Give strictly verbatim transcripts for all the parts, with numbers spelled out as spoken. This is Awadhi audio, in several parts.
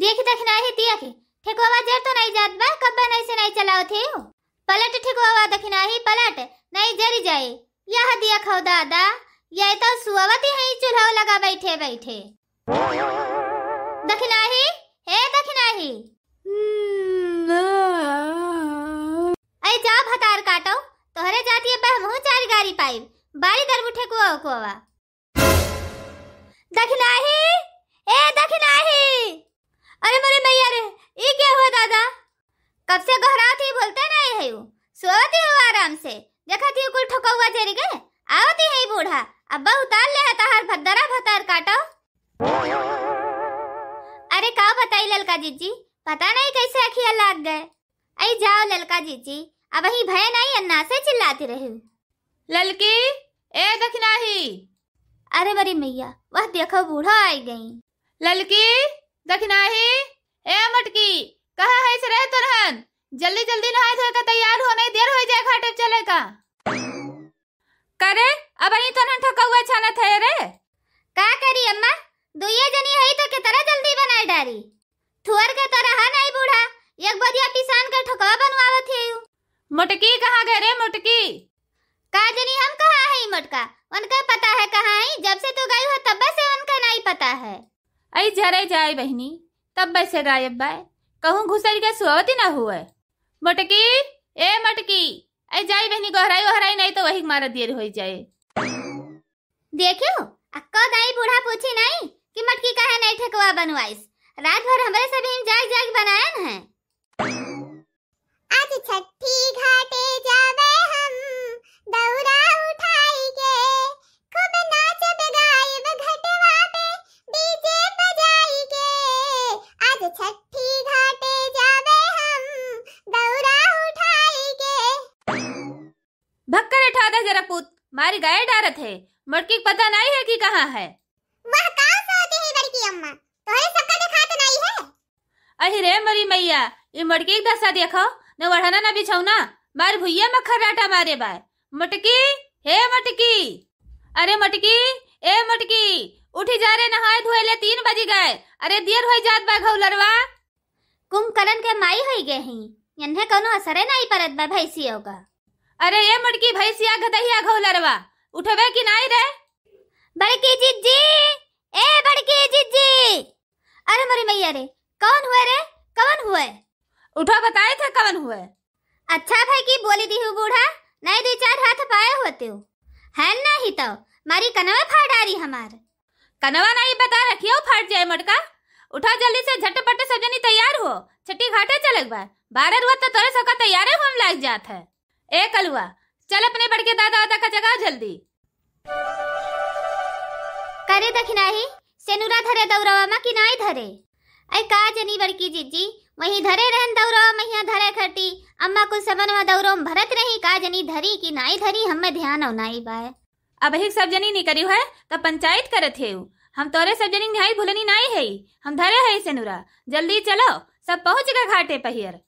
देखि दखिनाही, देखि, ठेकुआ जर तो नाहीं जात बा, कब्बे नाहीं से नाहीं चलावत है। पलट ठेकुआ दखिनाही, पलट, नाहीं जरि जाए। यह देखो दादा, यह तो सुअवती है चूल्हा लगा बैठे बैठे। दखिनाही, हे दखिनाही। ऐ जा भतार काटो, तोहरे जातिए पे हमहू चार गारी पाइब। बारी दरबू ठेकुआ उकुआ। दखिनाही, ए दखिनाही। अरे मोरे मैया रे, ई के हुआ दादा? कब से गोहरात ही बोलते नाहीं है, उ सोवत ही हो आराम से। देखत ही कुल ठोकौआ जरि गए, आवत ही है बूढ़ा। अब उतार ले है तहार भद्दरा भतार काटो। अरे का बताई ललका जीजी, पता नाहीं कैसे अखिया लाग गए। आई जाओ ललका जीजी, अबहीं भय नाहीं, अन्ना से चिल्लाती रही। ललकी, ए दखिनाही। अरे बड़ी मैया, वह देखो बूढ़ा आई गई। ललकी, दखिनाही, ए मटकी, कहाँ है से रहे तोरहन? जल्दी जल्दी नहाए धोए के तैयार हो, नाहीं देर होइ जाए घाटे चले का। करे, अबहीं तोरहन ठकौआ छानत है रे। का करी अम्मा, दुइये जनी है तो केतरा जल्दी बनाए डारी। थुअर के तो रहा नाहीं बूढ़ा, एक बोरिया पिसान के ठोकवा बनवावत है। मोटकी कहाँ गए रे मोटकी? का जनी हम कहाँ है मोटका, उनका पता है कहाँ है, जब से तू गई हो तब से उनका नाहीं पता है। ऐ झरे जाए बहिनी, तब से गायब बाय, कहूँ घुसर के सोवती ना हुए। मोटकी, ए मोटकी, ऐ जाई बहिनी गोहराई ओहराई, नाहीं तो वही मारा देर होइ जाए। देखियो, अक्को दाई बूढ़ा पूछी नाहीं कि मटकी काहे नाहीं ठेकुआ बनवाइस। रात भर हमरे सभी जाग जाग बनायन है। आज छठी घाटे जाबे हम दौरा उठाई के, खूब नाचब गायब घटवा पे डीजे बजाई के। आज छठी घाटे जाबे हम दौरा उठाई के। भक्कर उठा दे जरा पूत, मारी गाय डारत है। मोटकी के पता नाहीं है कि कहाँ है। वह का सोते ही बड़की अम्मा, तोहरे सबका देखात नाहीं है। अहि रे मोरी मैया, ई मोटकी के दशा देखो, न ओढ़ना न बिछौना, मार भुइया में खर्राटा मारे बाय। मोटकी, हे मोटकी, अरे मोटकी, ए मोटकी, उठी जा रे, नहाए धोए ले, तीन बजी गए। अरे देर होइ जात बा घौलरवा। कुंभकर्ण के माई होइ गए ही, इन्हें कौनो असरे नाहीं परत बा भैंसियों का। अरे ए मोटकी भैंसिया गदहिया घौलरवा, उठबे कि नाहीं रे? बड़की जिज्जी, ए बड़की जिज्जी। अरे मोरी मैया रे, कौन हुए रे, कौन हुए? उठो बताए थे कौन हुए। अच्छा भाई की बोली दी हूँ बूढ़ा, नाहीं दुइ चार हाथ पाए होते हो। है नाहीं तो मारी कनवा फाड़ डारी हमार। कनवा नाहीं बता रखियो, फाट जाए मटका। उठा जल्दी से, झटपट सब जनी तैयार हो, छठी घाटे चलक बा। बारह रुआ तो तोरे सबका तैयारे होम लाग जात है। ए कलुआ, चल अपने बड़के दादा वादा का जगह जल्दी। करे दखिनाही, सेनुरा धरे दौरवा मा कि नाई धरे? ऐ का जनी बड़की जिज्जी, वहीं धरे रहन दौरवा मा, हियाँ धरे खटी, अम्मा कुल समनवा दौरवा मा भरत रही, का जनी धरी कि नाई धरी, हम्मे ध्यान औ नाई बाय। अबहिक सब जनी निकरिउ है, त पंचायत करत हेउ। हम तोरे सब जनी निहाई भुलनी नाई हई, हम धरे हई सेनुरा। जल्दी चलो, सब पहुँच गए घाटे पहियर।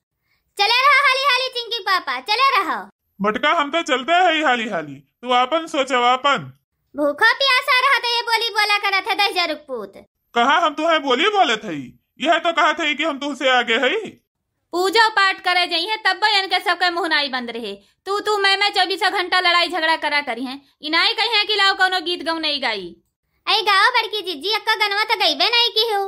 चले रहो हाली हाली चिंकी पापा, चले रहो। मटका, हम तो चलते हई हाली हाली, तू आपन सोचो आपन। भूखो प्यासा रहा त ये बोली बोला करत है दहिजरुक पूत। कहाँ हम तुहे बोली बोलत हई, यह तो कहत हई कि हम तुहसे आगे हई। पूजा पाठ करे जइहें, तब्बे इनके सबके मुँह नाई बंद रहे। तू, तू, मैं, मैं चौबीसों घंटा लड़ाई झगड़ा करा करिहें। ई नाई कहिहें कि लाओ कौनो गीत गौनई गाई। ऐ गाओ बड़की जिज्जी, अक्का गनवा त गइबे नाई किहो।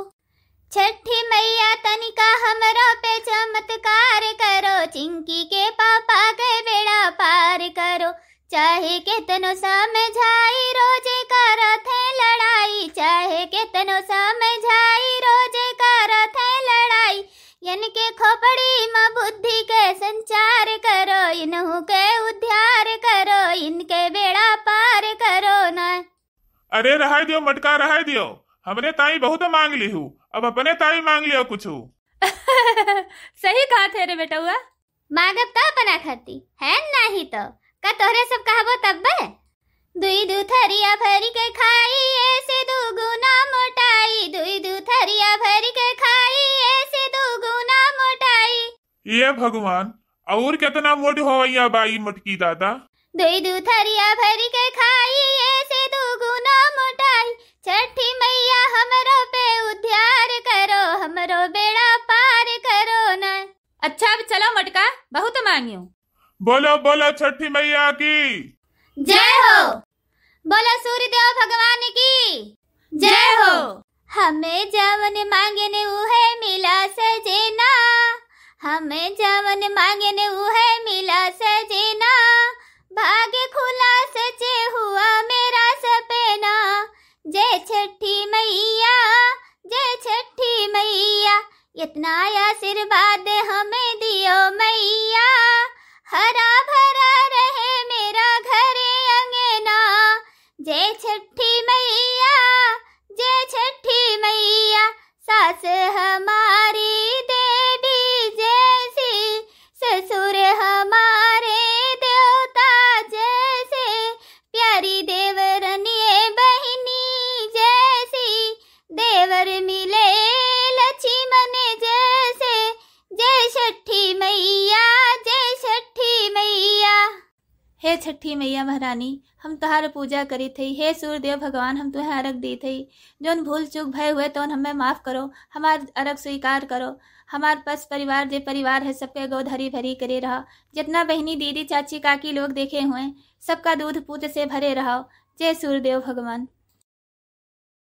छठी मैया तनिका हमरो पे चमत्कार करो, चिंकी के पापा के बेड़ा पार करो। चाहे केतनो समझाई रोजे करत है लड़ाई, चाहे केतनो समझाई रोजे करत है लड़ाई। इनके खोपड़ी म बुद्धि के संचार करो, इनहू के उद्धार करो, इनके बेड़ा पार करो ना। अरे रहाई दियो मटका, रहाई दियो। हमरे ताई बहुत मांग लिहू, अब अपने ताई मांग लियो कुछू। सही कहत है रे बेटउआ। मांगब त अपना खाती, है नाही तो का तोहरे सब कहबो तब्बे? दुई दू थरिया भरी के खाई, ऐसे दू गुना मोटाई, दुई दू थरिया भरी के खाई, ऐसे दू गुना मोटाई। ये भगवान, और केतना मोट होवैया बाई मोटकी दादा। दुई दू थरिया भरी के खाई, ऐसे दू गुना मोटाई। छठी मैया हमरो पे उद्धार करो, हमरो बेड़ा पार करो ना। अच्छा, अब चलो मोटका, बहुत मांगियो। बोलो, बोलो छठी मैया की। जय हो। बोलो सूर्य देव भगवान की। जय हो। हमें जवन मांगेन उहे मिला सजेना, हमें जवन मांगेन उहे मिला सजेना, भाग्य खुला सजे हुआ मेरा सपना। जय छठी मैया, जय छठी मैया, इतना आशीर्वाद हमें दियो मैया, हरा भरा रहे मेरा घरे अंगना। जय छठी मैया, जय छठी मैया, सास हमारी देवी जैसी, ससुर हमारे देवता जैसे, प्यारी देवरनिये बहिनी जैसी, देवर मिले लक्ष्मण जैसे। जय छठी मैया, जय छठी मैया। हे छठी मैया महारानी, हम तोहार पूजा करीत हई। हे सूर्यदेव भगवान, हम तुहें अर्घ दीत हई। जौन भूल चूक भय हुए तौन हमें माफ करो, हमार अर्घ स्वीकार करो। हमार पस परिवार जे परिवार है, सबके गोद हरी भरी करे रहो। जितना बहिनी, दीदी, चाची, काकी लोग देखे हुए, सबका दूध पूत से भरे रहो। जय सूर्यदेव भगवान।